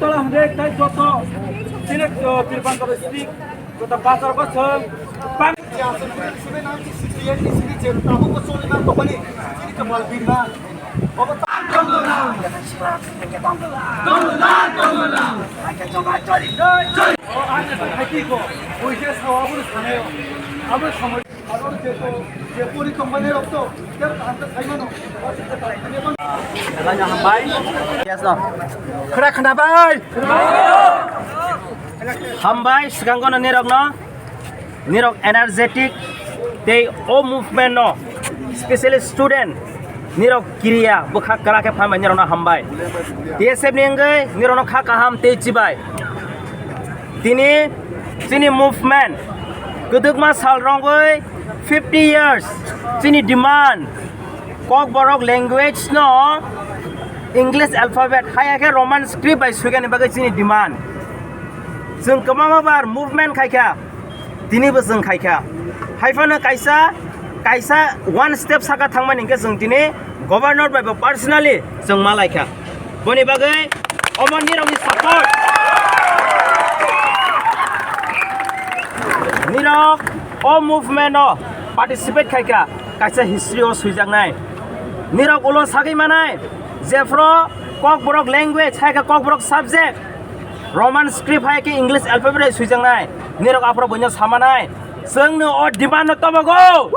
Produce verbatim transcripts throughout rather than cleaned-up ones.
Tola hwnwi tei joto chini, uh, Tirupanthor district, joto bazar bo chwng bang- Khwra khwna bai. Hambai swkango no nirok no, nirok energetic tei o movement no, specially student, nirok kiriya bwkha kwrak khe phan bai nirok no hambai. T S F ni wngwi nirok no kha kaham tei chibai. Tini chini movement kwdwkma sal rwngwi fifty years chini demand Kokborok language no English alphabet haya khe Roman script bai swikani bagwi chini demand. Chwng kwbangma bar movement khaikha, tinibo chwng khaikha. Haiphano kaisa, kaisa one step saka thangmani hwnkhe chwng tini governor bai bo personally chwng malaikha. Boni bagwi omo nirokni support. Nirok o movement o participate khaikha, kaisa history o swijaknai. Nirok ulo sagwi manai, jephru Kokborok language hai khe Kokborok subject, Roman script hai khe English alphabet bai swijaknai. Nirok aphuru buino samanai. Chwngno o demand no tobogo.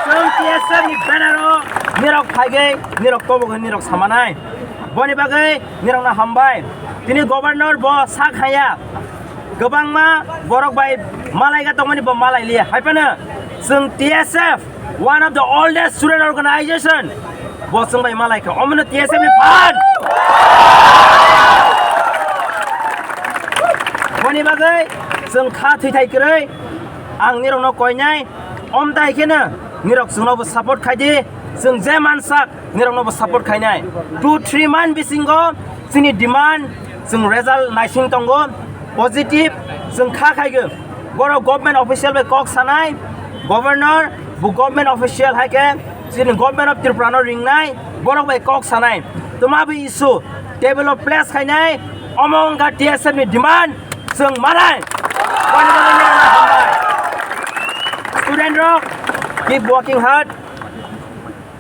Chwng T S F ni banner o nirok phaigwi nirok tobogo nirok samanai. Boni bagwi nirokno hambai. Tini governor bo sak haya. Kwbangma borok bai malaiga tongmani bo malai liya. Haiphano chwng T S F, one of the oldest student organization, bo chwng bai malai kha. Omono T S F ni phan. Boni bagwi chwng kha thwi thai kwrwi ang nirokno koinai. Omtai kheno nirok chwngno bo support khai di. Chwng je mansak nirokno bo support khainai. Two three month bisingo chini demand chwng result naising tongo, positive chwng kha khaigo. Borok government official bai kok sanai, governor bo government official hai khe chini government of Tripura no ringnai, borok bai kok sanai. Tuma bo issue table o place khainai, omo wngkha T S F ni demand chwng manai. Student rok, keep working hard.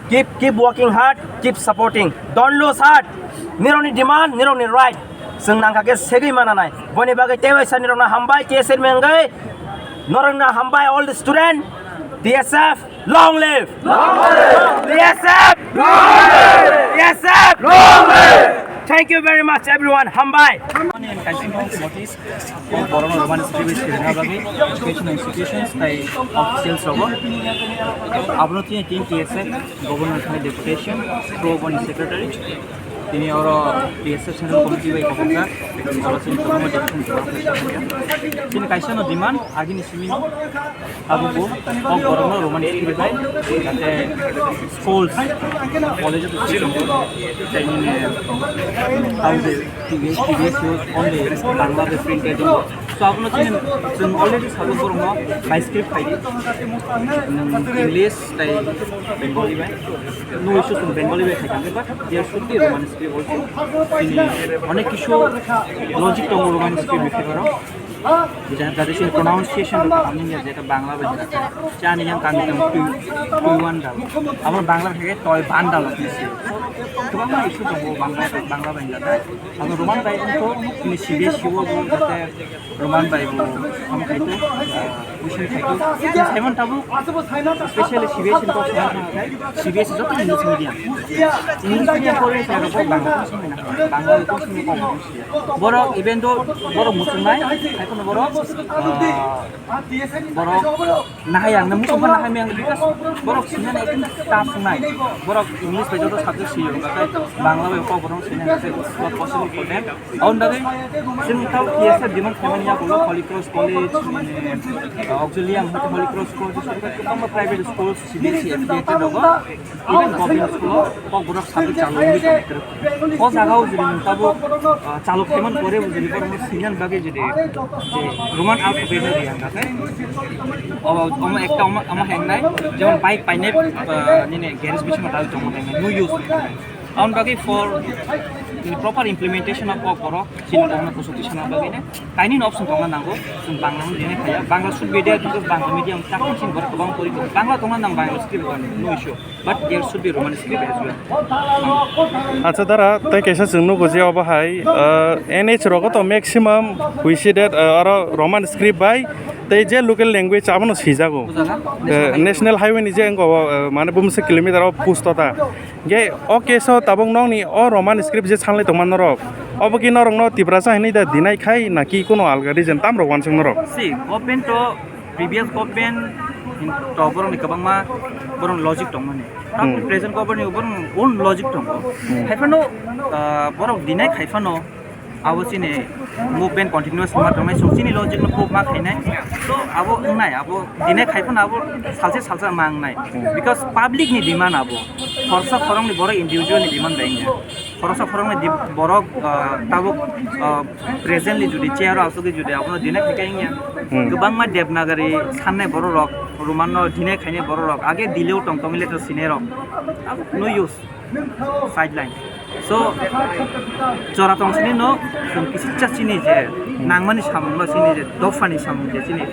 Keep, keep working hard, keep supporting. Don't lose heart. Nirokni demand, nirokni right. Chwng nangkha khe segwi mananai. Boni bagwi teiwaisa nirokno hambai, T S F ni wngwi. Norokno hambai, all the student. T S F, long live! Long live! T S F, long live! T S F, long live! Thank you very much, everyone. Hambai. Borokno Roman script bai swrwngna bagwi education institutions tei officials rogo. Abono tini tin T S F, Governor thani deputation, Pro boni secretary. Tini oro T S F Central Committee bai kophokjak, oro chini kwbangma decision kwbang khe tongkha. Chini kaisa no demand, agini simi abo bo kok borokno Roman script bai, jate schools, college of education, tei nini, how the T V S, T V S only Bangla bai print khe tongo. So abono chini chwng already sajak borokno bai script khai di. English tei Bengali bai. No issue chwng Bengali bai khai thangkhe, but there should be Roman script also. Chini onek kisu logic tongo Roman script ni bhitorok. Jate chini pronunciation rok kaham wngya, jeta Bangla bai jeta chani yang kami tong tui, tui wan dal. Abo Bangla bai khe toi ban dal hinwi se. Kwbangma issue tongo Bangla bai, Bangla bai jeta. Abo Roman bai wngkho chini C B S E o bo jate Roman bai bo ham khai to, ah, question khai to. Chini Simon tabuk specially C B S E ni kok sana khai, C B S E joto English medium. English medium pore khai rok Bangla kok simi na, Bangla kok simi kok. Borok, even though borok muchungnai, haiphano borok, ah, borok nahai ang, muchung phano nahai meng, because borok sini na ekdom tough wngnai. Borok English bai joto subject sio, nakai Bangla bai kok borok sini na, it's not possible for them. Aboni bagwi chwng tau T S F demand khaimani yagulo Holy Cross College, eh, Auxilium, Holy Cross College, kwbangma private schools, C B S E affiliated rogo. Even government school o kok borok subject chalok wngwi tongkha. O jaga o jodi nwng tabuk, ah, chalok khaimani pore bo jodi borok no swinani bagwi jodi je Roman alphabet no riya hwnkha khe, omo, omo ekta omo, omo hengnai, jemon bike painai, ah, nini garage bisingo dal tongo hengnai, no use. Aboni bagwi for proper implementation of Kokborok chini Kokborok kusuk tisana bagwi ne kainwi no option tongna nango. Chwng Bangla no dinai khaya. Bangla should be there because Bangla medium takni chini borok kwbang pori tongo. Bangla tongna nang Bangla script no issue. But there should be Roman script as well. Acha dara, tei kaisa chwng nugo je obo hai, uh, N H rogo to maximum we see that, uh, aro Roman script bai tei je local language abono sijago. Bujago. Uh, National Highway ni je wngkha o, uh, mane bumse kilometer o post ta. Ge o case o tabuk nokni o Roman script je sanlai tongma norok. Obo ki norok no Tiprasa hinui da dinai khai naki kuno alga reason tam rok wansuk norok? See, government to previous government to borok ni kwbangma borok logic tongmani. Tam Hmm. present government ni borok own logic tongo. Hmm. Haiphano, ah, borok dinai haiphano abo chini movement continuous ma tongnai, so chini logic no prove ma khainai. So abo wngnai, abo dinai haiphano abo salsa salsa ma wngnai. Hmm. Because public ni demand abo. Khoroksa khoroknwi borok individual ni demand bai wngya. Khoroksa khoroknwi di-, borok, ah, tabuk, ah, presently jodi chair o asugwi jodi abono dinai khaikha wngya. Hmm. Kwbangma Devanagari sannai borok rok, Roman no dinai khainai borok rok, age Delhi o tong tongwi letter sinai rok. Tabuk no use sideline. So, jora tong sini no, chwng kisisa chini je, nangmani samung no chini je, dophani samung je chini,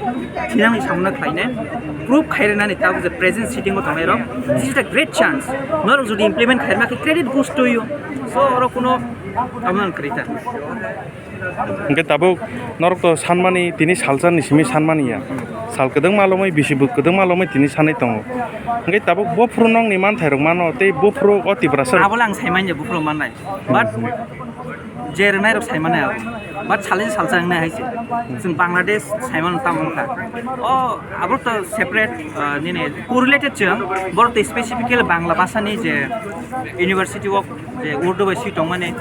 thinangni samung no khlainai, proof khairwnani tabuk je present sitting o tongnai rok, this is a great chance. Norok jodi implement khairma khe credit goes to you. So, oro kuno amo ang kwrwi ta. Hingke tabuk norok to sanmani tini salsa ni simi sanmani ya. Sal kwdwngma lomwi bisi bwk kwdwngma lomwi tini sanwi tongo. Hingke tabuk bophuru nokni manthai rok mano tei bophuru o Tiprasa rok. Abo lang saimanya bophuru mannai. But je rwnai rok saimanya abo. But salsa salsa wngnai hai se. Chwng Bangladesh saiman tamo wngkha. O abo to separate, ah, nini correlated chwng. Borok to specifically Bangla bhasha ni je university o je Urdu bai swi tongmani,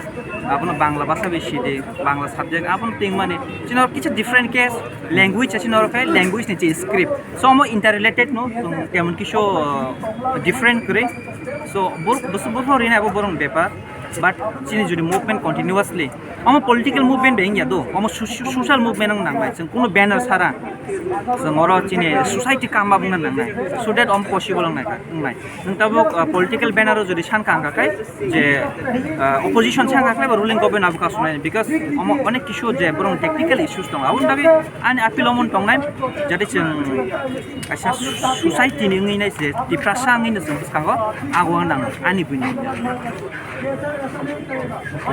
abono Bangla bhasha bai sidi, Bangla subject, abono tingmani. Chini oro kisa different case, language chini oro khe language ni je script. So, omo interrelated no, chwng temon kisu, uh, different kwrwi. So, bor-, bwswk buphang rinai abo borokni bepar. But chini jodi movement continuously, omo political movement bai wngya do, omo so-, so-, social movement wng nangnai. Chwng kuno banner sara, chwng oro chini society kama wngna nangnai. So that omo possible wngnai, wngnai. Nwng tabuk, uh, political banner o jodi san kha hwnka khe je, uh, opposition san kha khe ba ruling government abo kasunai, because omo onek kisu je borok technical issues tongo, aboni bagwi ani appeal omo tongnai, jate chwng kaisa society ni wngwi nai je Tiprasa wngwi no chwng bwskango ago nang ani buini.